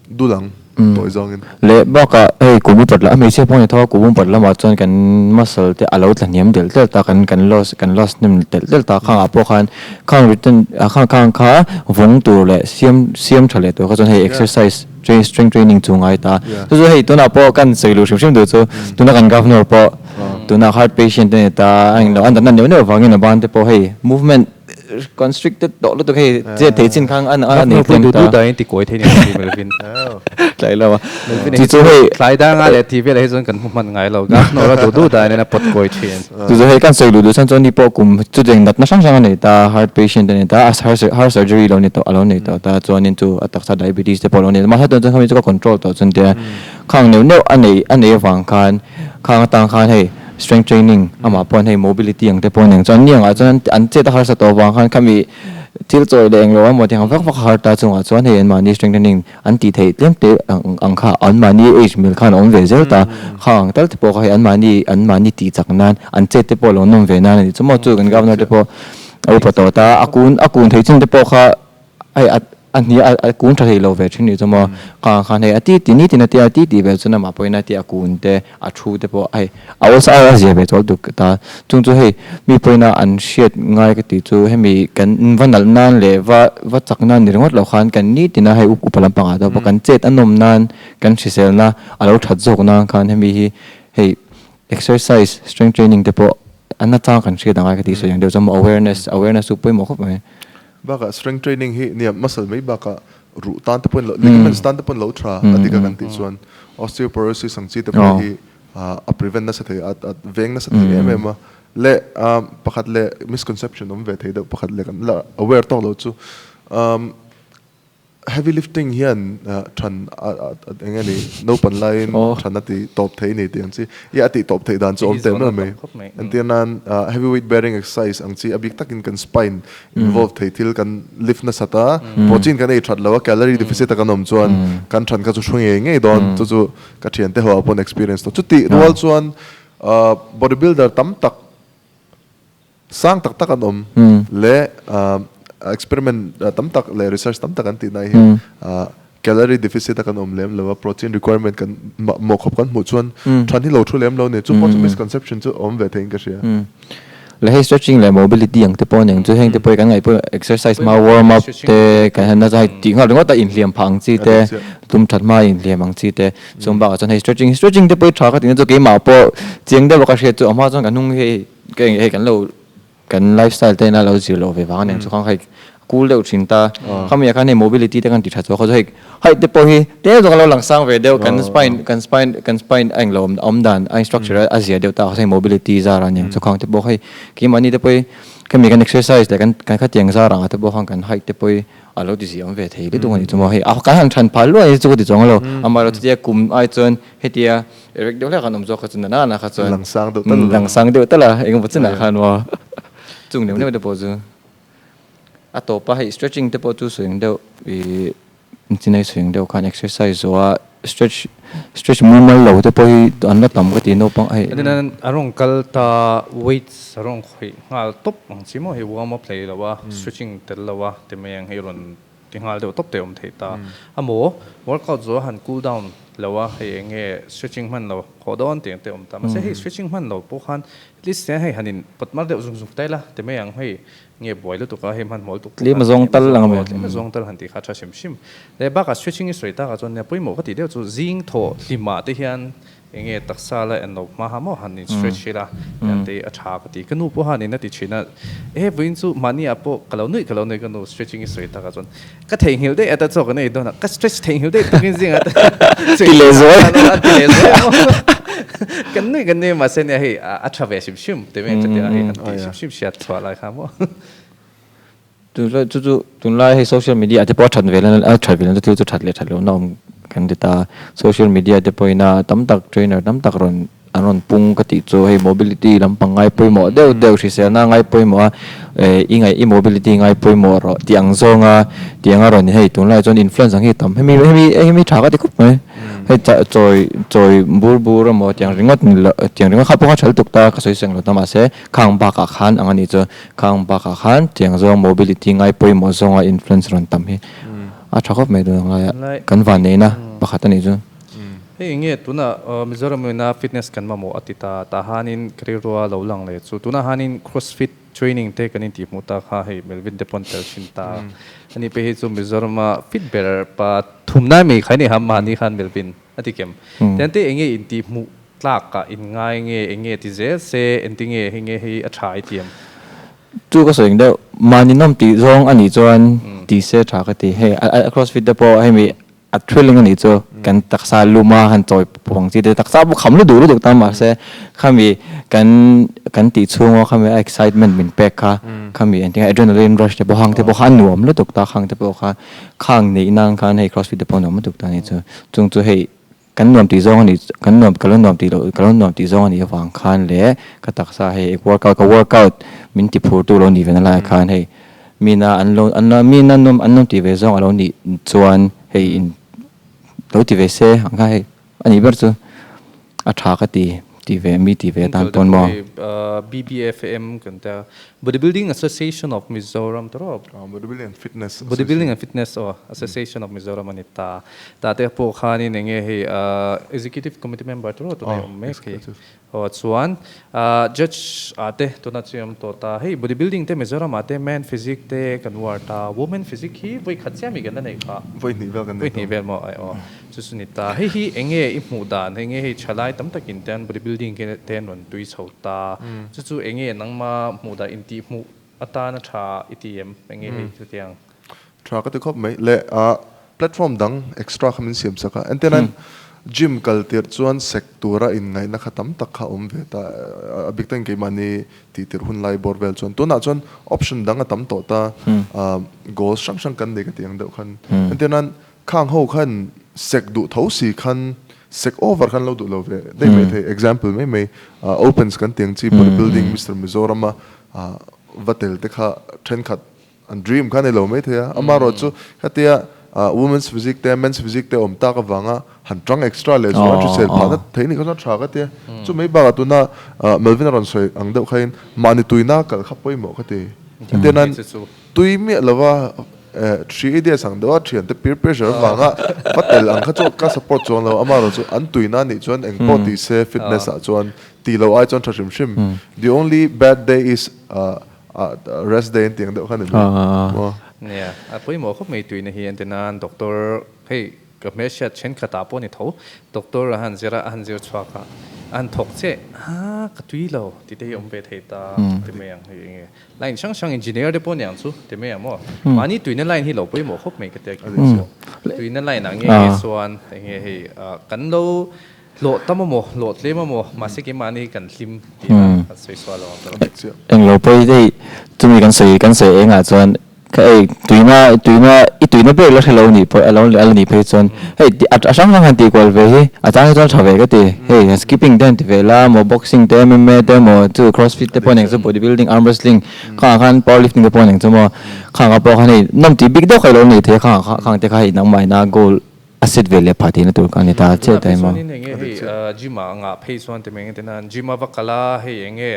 dul ang tawi zawngin. Leh bakah hei kum upat lam a hmeichhia pawh a ni tho a kum upat lamah chuan kan muscle te a lo tla hniam delh delh ta kan kan loss kan loss hnem telh telh ta khangah pawh khan khang return khang khang kha vawng tur leh siam siam tha leh tur kha chuan hei exercise train strength training chu ngai ta chu chu hei tunah pawh kan sawi luh hrim hrim duh chu tuna kan governor pawh tunah heart patient te a ni ta a englo an natna neuh neuh vangin a ban te pawh hei movement Constricted tawh lutuk hei che thei chin khang an a nei tlem ta. Du dai ti kawi thei ni si Melvin. Tlai lo a. Chu chu hei tlai danga leh ti vel hi chuan kan hmu hman ngai lo. Governor a du du dai nen a pawt kawi thin. Chu chu hei kan sawi luh duh chuan chuan ni pawh kum chutiang natna hrang hrang a nei ta, heart patient a nei ta, heart surgery lo ni tawh a lo nei tawh ta chuanin chu a taksa diabetes te pawh a lo nei ta. Mahse tunah chuan khami chu ka control tawh chuan tia khang neuh neuh a nei a nei avang khan khang atang khan hei Strength training amah pawh hei mobility ang te pawh nen chuan niang ah chuan an chet a harsa tawh avang khan khami thil chawi leh englo emaw tiang vak vak a har ta chungah chuan hei anmahni strength training an tih theih tlem te ang kha anmahni age mil khan a awm ve zel ta kha ang tal te pawh kha hei anmahni anmahni tih chak nan an chet te pawh lo nawm ve nan a ni chu maw chu kan governor te pawh a upa tawh ta a kun a kun theih chin te pawh kha Hei a a hni a a kun tha thei lo ve thin nih chu maw khang khan hei a ti ti ni tin a tia a ti ti ve chuan amah pawhin a tia a kun te a thu te pawh hei a awlsa a zia ve chawl duk ta chung chu hei mi pawhin a an hriat ngai ka tih chu hemi kan va nalh nan leh va va chak nan ni ringawt loh khan kan ni tina hei upa lampangah te pawh kan chet a nawm nan kan hriselna a lo that zawk nan khan hemi hi hei exercise strength training te pawh a nachang kan hriat angai ka tih sawi ang deuh chuan maw awareness awareness chu pawimawh khawp mai. Bakah strength training hi nia muscle mai bakah ruh tan te pawhin lo ligaments tan te pawhin lo tha a dik a kan tih chuan osteoporosis ang chi te pawh hi a prevent nasa thei a a veng nasa thei em em a. Leh pakhat leh misconception awm ve thei deuh pakhat leh kan la aware tawk lo chu Heavy lifting hian than eng nge ni naupan laiin than a ti tawp thei ni tih ang chi i a tih tawp theih dan chu awm teh meuh mai. Entir nan heavy weight bearing exercise ang chi a bik takin kan spine involve thei thil kan lift nasat a, protein kan ei that lo a, calorie deficit a kan awm chuan kan than kha chu hru ngei ngei dawn chu chu ka thiante ho ah pawn experience tawh. Chutih rual chuan body builder tam tak Sang tak tak an awm leh experiment tam tak leh research tam tak an tih na hi calorie deficit a kan awm lem lo a, protein requirement kan mawh khawp kan hmuh chuan than hi lo thu lem lo ni. Chu pawh chu misconception chu awm ve theiin ka hria. Leh hei stretching leh mobility ang te pawh aniang chu heng te pawh hi kan ngaihpawh exercise hma warm up te kan han nasa hei tih nghal ringawt a inhliam phah ang chi te tum that hma inhliam ang chi te chung bakah chuan hei stretching stretching te pawh hi tha ka tih na chu keimah pawh chiang deuh a ka hriat chu a hma chuan ka hnung hi Ka eng hei kan lo kan lifestyle te ina lo zir loh ve vang aniang chu khang hei cool deuh thin ta khami ah khan hei mobility te kan ti tha chu a khaw chu hei height te pawh hi tlem zawk a lo lang sang ve deuh kan spine kan spine kan spine a englo awm dan a structure a zia deuh ta hei mobility zar aniang chu khang te pawh hei keimahni te pawh hi khami kan exercise leh kan kan khatiang zar ang ah te pawh khan kan height te pawh hi a lo ti zia awm ve thei lutuk a ni chu maw hei a kan han than phal luai chu ka ti chuang lo amaherawhchu chutia kum ai chuan hetia Erek deuh hlek an awm zawk kha chu nana na kha chuan Lang sang deuh tal lang sang deuh tal a engemaw chinah khan maw chung neuh neuh te pawh chu a tawp a hei stretching te pawh chu sawi ang deuh ih Chinai suing deuh khan exercise zawh a stretch stretch mumal lo te pawh hi an la tam ka ti naupang hei. Aninan a rawn kal ta weights a rawn khawih nghal tawp ang chi maw hei warm up hlei lo a stretching tel lo a ti mai ang hei rawn ti nghal deuh tawp te awm theih ta a maw workout zawh a han cool down lo a hei eng nge stretching hman lo khawh dawn tih ang te awm ta mahse hei stretching hman lo pawh khan at least hei han in pawt mar deuh zung zung ta ila ti mai ang hei Nge buai lutuk a, hei hmanhmawh lutuk pawh Tlem a zawng tal ang a Tlem a zawng tal han tih kha a tha hrim hrim. Leh bakah stretching i sawi takah chuan nia pawimawh ka tih deuh chu zing thawh hlimah te hian eng nge taksa la en lo hma ha maw han in stretch ila hian te a tha ka ti. Ka nu pawh han in a ti thin a, e vawiin chu mahni ah pawh ka lo nuih ka lo nuih ka nu stretching i sawi takah chuan ka theihnghilh daih ata chaw kan ei dawn a, ka stretch theihnghilh daih tukin zingah te Ti leh zuai. Ti leh zuai maw. Kan nuih kan nuih mahse nia hei a tha ve hrim hrim ti mai chutia hei han tih hrim hrim hriat chhuah lai kha maw. Tunlai chu chu tunlai hei social media te pawh a that ve lan a that ve lan chu thil chu that leh that lohna awm kan ti ta. Social media te pawhin a tam tak trainer tam tak rawn an rawn pung ka tih chu hei mobility lampang ngai pawimawh deuh deuh hriselna ngai pawimawh a eh i ngaih i mobility ngai pawimawh rawh tih ang zawnga tih anga rawn hei tunlai chuan influence ang hi a tam hemi hemi hemi tha ka ti khawp mai hei chah chawi chawi bur bur emaw tiang ringawt ni lo tiang ringawt kha pawh kha tha lutuk ta ka sawi seng lo ta mahse khang bakah khan ang a nih chu khang bakah khan tiang zawng mobility ngai pawimawh zawnga influence rawn tam hi a tha khawp mai tun ang laia kan vanneihna pakhat a nih chu. Hei enge tuna Mizoram ina fitness kan mamawh a ti ta tah hanin ka rilrua lo lang leh chu tunah hanin crossfit training te kan intih hmuh ta kha hei Melvin te pawn tel thin ta a ni pei hi chu Mizorama fit ber pa thumnai mai khai nei ha mahni khan Melvin a ti kem tiang te enge intih hmuh tlak ah in ngai nge enge ti zel se engtinge hei nge hei a tha i ti em? Chu ka sawi deuh mahni nawm tih zawng a nih chuan ti se tha ka ti hei crossfit te pawh hemi A thrilling a nih chu kan taksa luma han chawi phuang chi te taksa pawh kham lutuk lutuk ta mahse khami kan kan tih chhunga khami a excitement min pek kha khami engtin nge adrenaline rush te pawh hang te pawh kha a nuam lutuk ta khang te pawh kha khang neih nan khan hei crossfit te pawh a nuam lutuk ta a nih chu chung chu hei kan nuam tih zawng a nih kan nuam ka lo nuam tih loh ka lo nuam tih zawng a nih avang khan leh ka taksa hei workout ka workout min ti phur tu lo nih ve na laiah khan hei Mina an lo an lo mina nawm an lo ti ve zawng a lo nih chuan hei in lo ti ve se ang kha hei a nih ber chu a tha ka ti ti ve mi ti ve atan pawn maw. BBFM kan tia Bodybuilding Association of Mizoram ta rawh. Bodybuilding and Fitness Association. Bodybuilding and Fitness aw Association of Mizoram a ni ta. Tah te pawh khanin enge hei Executive Committee member ta rawh tunah i awm mek hei. Aw chuan judge ah te tuna chu awm tawh ta, hei body building te Mizoram ah te man physique te kan uar ta, women physique hi vawi khat chiah mi kan la neih kha. Vawi hnih vel kan nei tawh. Vawi hnih vel maw ai aw chu chu ni ta, hei hi eng nge i hmuh dan, hei nge hei thalai tam takin te an body building te an rawn tui chho ta, chu chu eng nge nangma hmuh dan intih hmuh atana tha i ti em, eng nge hei chutiang. Tha ka ti khawp mai. Leh ah platform dang extra kha min siam sak a. Entirnan gym kal tirh chuan sek tura inngaihna kha tam tak kha a awm ve ta. A bik takin keimahni tih tirh hun lai bawr vel chuan. Tunah chuan option dang a tam tawh ta. Goals hrang hrang kan nei ka tih ang deuh khan. Entirnan khang ho khan sek duh tho si khan sek over khan lo duh lo ve daih mai thei. Example mai mai opens kan tih ang chi bodybuilding Mister Mizorama va tel te kha thenkhat An dream kha a ni lo maithei a, amaherawh chu hetia women's physique te men's physique te awm tak avanga han tang extra leh zual an hrisel phah nat thei ni kha chuan tha ka ti a. Chu mai bakah tuna Melvin a rawn sawi ang deuh khain mahni tuina kal kha pawimawh ka ti. Hetiang nan tui miah lova three idiots ang deuha thiante peer pressure avanga va tel ang kha chu ka support chuang lo, amaherawh chu an tuina nih chuan engpawh ti se fitness ah chuan ti lo ai chuan tha hrim hrim. The only bad day is Rest day an tih ang deuh kha ni mai maw? Nia, a pawimawh khawp mai tuina hi an ti nan doctor hei ka hmelhriat thenkhatah pawh ni tho, doctor a han zir a, a han zir chhuak a, a han thawk che a ka tui lo tih te hi awm ve thei ta ti mai ang hei enge line hrang hrang engineer te pawh ni ang chu ti mai ang maw? Mahni tuina line hi lo pawimawh khawp mai ka tia khin chu tuina line ah nge nge chuan enge hei kan lo Hlawh tam amaw, hlawh tlem amaw, mahse keimahni kan hlim tih a kan sawi sual lo ang tawh. Englo pawh hi hei chumi kan sawi kan sawi engah chuan kha ei tuina tuina i tuina ber la hrelo nih pawh alo la nih phei chuan hei a hrang hrang han tih kual ve hi a chang hi chuan tha ve ka ti. Hei skipping te han ti ve la maw boxing te MMA te maw chu crossfit te pawh eng chu body building arm wrestling khangah khan power lifting te pawh eng chu maw khangah pawh khan hei nawm tih bik deuh kha ilo nei thei a khangah khang te kha hei nangmah ina goal a set ve leh phah tihna tur kha a ni ta chiah ta emaw. Chuanin enge hei gym ah ngah phei chuan ti mai enge tina gym a va kal a hei enge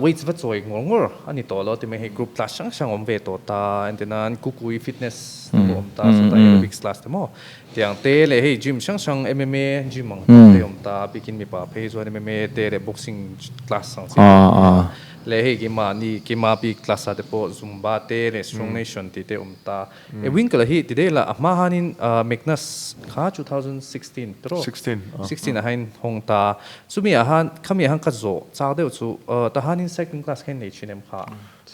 weights va chawi ngawr ngawr a ni tawh lo ti mai hei group class hrang hrang awm ve tawh ta entirnan kukui fitness te pawh awm ta chutah aerobics class te maw tiang te leh hei gym hrang hrang MMA gym ang te awm ta bikin mipa phei chuan MMA te leh boxing class ang chi te awm ta. Leh hei keimahni keimah bik class ah te pawh zumba te leh strong nation tih te awm ta. E Winkle hi ti daih la a hma hanin Magnus kha 2016 tiraw? 16 ah hain hawng ta. Chumi ah han khami ah han ka zawh chak deuh chu ta hanin cycling class kha in nei thin em kha?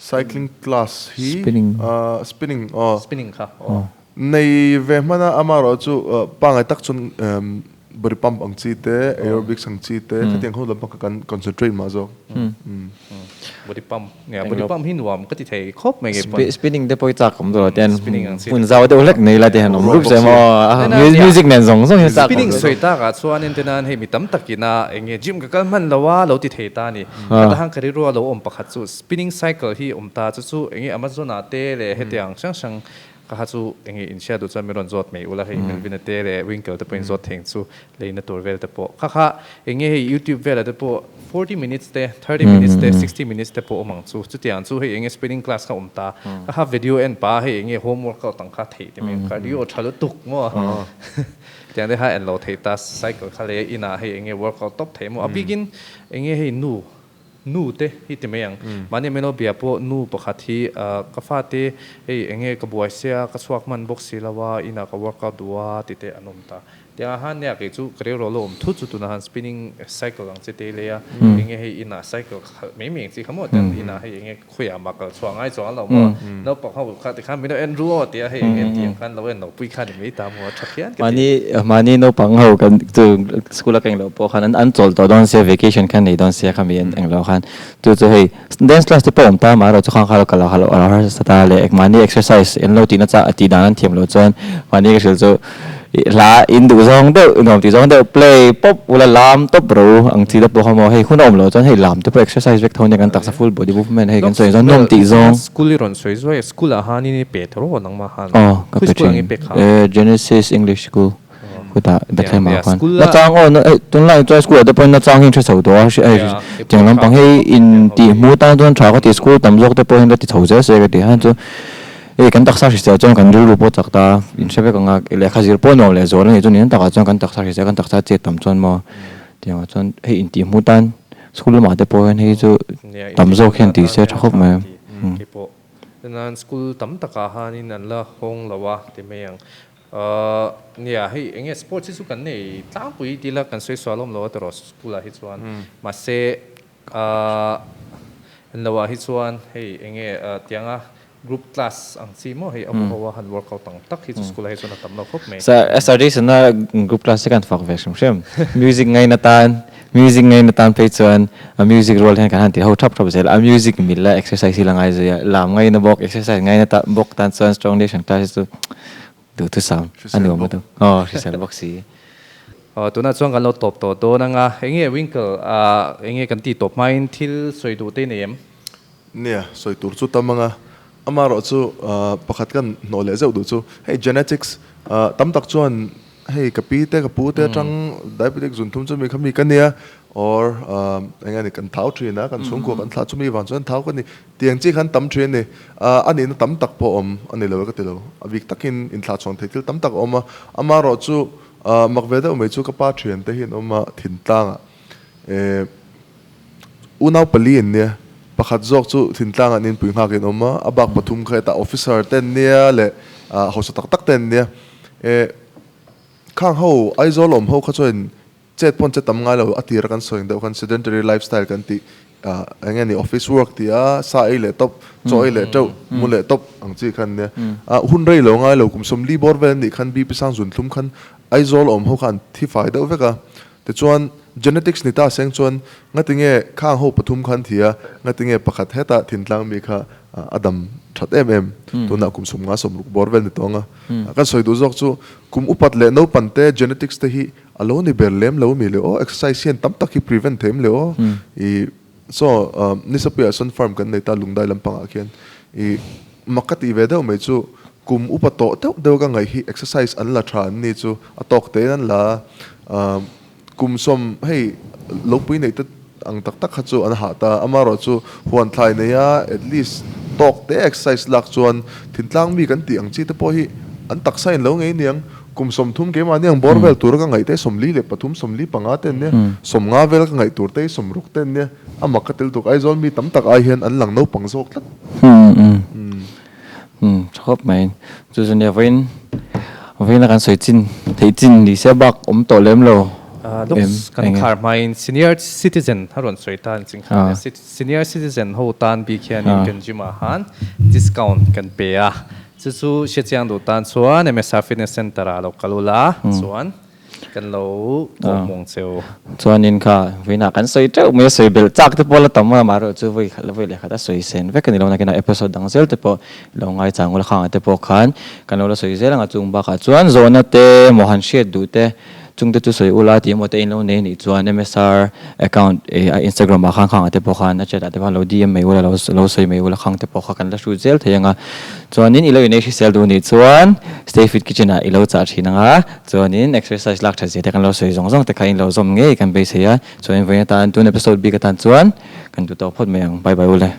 Cycling class hi spinning aw. Spinning kha aw. Nei ve hman a amaherawh chu pangngai tak chuan body pump ang chi te, aerobics ang chi te khatiang ho lampang kha kan concentrate mah zawk. Body pump, nia body pump hi nuam ka ti thei khawp mai ngei pawn. Spinning te pawh i chak awm tur tian hmun zau deuh hlek nei la ti han awm rup se maw music nen zawng zawng hian chak awm. Spinning sawi takah chuan entirnan hei mi tam takin a eng nge gym ka kal hman lo a lo ti thei ta a ni. Ka ta han ka rilru a lo awm pakhat chu spinning cycle hi awm ta chu chu eng nge Amazon ah te leh hetiang hrang hrang Ka ha chu enge inhria duh chuan min rawn zawt mai ula hei Melvin-a te leh Winkle te pawhin zawt theng chu leina tur vel te pawh kha kha enge hei YouTube velah te pawh 40 minutes te 30 minutes te 60 minutes te pawh awm ang chu chutiang chu hei enge spinning class kha awm ta ka ha video en pa hei enge home workout ang kha theih ti mai cardio tha lutuk maw tiang te kha en lo thei ta cycle kha leh inah hei enge workout tawp thei maw a bikin enge hei nu Nu te hi ti mai ang. Mahni Melo bia pawh nu pakhat hi ka fate hei enge ka buai sia ka chhuak hman bawk si lo a, inah ka workout duh a ti te an awm ta. Tiangah han nia kei chu ka rilru lo awm thut chu tunah han spinning cycle ang chi te lei a, enge hei inah cycle ka khalh mai mai ang chi kha maw tiang inah hei enge khawiah mah kal chhuah ngai chuang lo maw naupang ho kha tikhan min lo en ru aw tia hei enge tiang khan lo en lo pui kha ni mai ta maw a tha phian ka ti. Mahni mahni naupang ho kan chu school a ka englo pawh khan an chawl tawh dawn sia vacation khan nei dawn sia khami an englo khan chu chu hei dance class te pawh awm ta amaherawh chu khang kha lo kal lo a lo harsa ta leh mahni exercise an lo tihna chah tih dan an thiam loh chuan mahni ka hrilh chu Hla in duh zawng deuh, nuam tih zawng deuh play pawp ula lam tawp ro ang chi te pawh kha maw hei hun a awm loh chuan hei lam te pawh exercise vek tho nia kan taksa full body movement hei kan sawi zawng nuam tih zawng. School i rawn sawi zuai a school ah han in i pe tawh rawh nangmah han. Aw ka pe thin e Genesis English School khutah Bethlehem ah khan nachang aw hei tunlai chuan school ah te pawhin nachang hi in hre chho tawh a hei tiang lampang hei in tih hmu tan chuan tha ka ti school tam zawk te pawh hian la ti chho zel se ka ti han chu Hei kan taksa hrisel chuan kan rilru pawh chak ta, in hre vek ang a, lehkha zir pawh nuam leh zual a nih chu nen takah chuan kan taksa hrisel kan taksa chet tam chuan maw tiangah chuan hei intih hmuh tan school lamah te pawh hian hei chu tam zawk hian tih se tha khawp mai a. Keipawh nan school tam takah hanin an la hawng lo a ti mai ang. Nia hei enge sports hi chu kan nei tlangpui tila kan sawi sual awm lo a tiraw school ah hi chuan mahse En lo ah hi chuan hei enge tianga group class ang chi maw hei a hu ho a han workout ang tak hi chu school ah hi chuan a tam lo khawp mai. Sir, SRD sana group class hi kan fak ve hrim hrim. Music ngaina tan, music ngaina tan phei chuan a music rual hian kan han ti ho thap thap zel a, music mil a exercise hi la ngai zui a, lam ngaina bawk, exercise ngaina ta bawk tan chuan strong nation class hi chu duhthusam a nuam lutuk. Aw hrisel bawk si. Aw tunah chuan kan lo tawp tawh dawn anga enge Winkle ah enge kan tih tawp hmain thil sawi duh te nei em? Nia, sawi tur chu tam anga amaherawh chu pakhat kan hnawh leh zeuh duh chu hei genetics tam tak chuan hei ka pi te ka pu te atang diabetic zun thum chu mi kha mi ka nia or enge ni kan thau thin a kan chhungkua kan thlah chu mi vang chuan thau ka ni tiang chi khan tam thin a ni a nihna tam tak pawh awm a ni lo e ka ti lo a bik takin inthlah chhuan theih thil tam tak a awm a amaherawh chu Mak ve deuh mai chu ka pa thian te hi an awm a, Thintlang ah eh unau pali an nia, pakhat zawk chu Thintlang ah ninpui nghak in awm a, a bak pathum kha hetah officer te an nia leh hausa tak tak te an nia. Eh khang ho Aizawl awm ho kha chuan chet pawn che tam ngai lo, a tir a kan sawi ang deuh khan sedentary lifestyle kan tih Eng nge ni office work tih a, sa ei leh tawp, chaw ei leh teuh, mu leh tawp ang chi khan nia. Hun rei lo ngai lo, kum sawmli bawr vel anih khan BP sang zun thlum khan Aizawl awm ho kha an thi fai deuh vek a. Tichuan genetics ni ta seng chuan ngati nge khang ho pathum khan thi a, ngati nge pakhat hetah thintlang mi kha a dam that em em tunah kum 50 60 bawr vel ni tawng a. Kan sawi duh zawk chu kum upat leh naupan te genetics te hi a lo ni ber lem lo mi le aw, exercise hian tam tak hi prevent theim le aw. I so Nisapuiah sawn farm kan nei ta Lungdai lampangah khian i mak ka tih ve deuh mai chu kum upa tawh deuh deuh ka ngaih hi exercise an la tha an ni chu a tawk tein an la a. Kum sawm hei lopui neih te ang tak tak kha chu an hah ta. Amaherawh chu huan thlai nei a at least tawk te exercise lak chuan thintlang mi kan tih ang chi te pawh hi an taksa in lo ngei niang. Kum 30 keimahni ang bawr vel tura ka ngaih te 43 45 te an nia, 50 vel ka ngaih tur te hi 60 te an nia. A mak ka tel tuk Aizawl mi tam tak ai hian an lang naupang zawk tlat. Umm tha khawp mai. Chu chu nia vawiin vawiin a kan sawi chin theih chin ni se bak awm tawh lem lo em Looks kan enge. khar hmain senior citizen a rawn sawi ta an ching khan nia senior citizen ho tan bik hianin kan gym ah han discount kan pe a chu chu hrechiang duh tan chuan MSR fitness center ah lo kal ula chuan Kan lo kawh muang cheu. Chuanin kha vawiinah kan sawi teuh mai a, sawi belh chak te pawh la tam a, amaherawh chu vawi khat la vawi leh khat a sawi sen vek a ni lo nakin a episode dang zel te pawh lo ngaichang ula khangah te pawh khan kan lo la sawi zel ang a, chung bakah chuan zawhna te maw han hriat duh te chung te chu sawi ula tih emaw te in lo nei anih chuan MSR account eh a Instagram ah khan khangah te pawh khan a chat ah te pawh khan lo DM mai ula lo lo sawi mai ula khang te pawh kha kan la hrut zel thei ang a, chuanin i lo inei hrisel duh anih chuan Stay Fit Kitchen ah i lo chah thin ang a. Chuanin exercise lak that zia te kan lo sawi zawng zawng te kha in lo zawm ngei kan beisei a, chuanin vawiin atan tun episode bik atan chuan kan duh tawk phawt mai ang. Bye bye ule.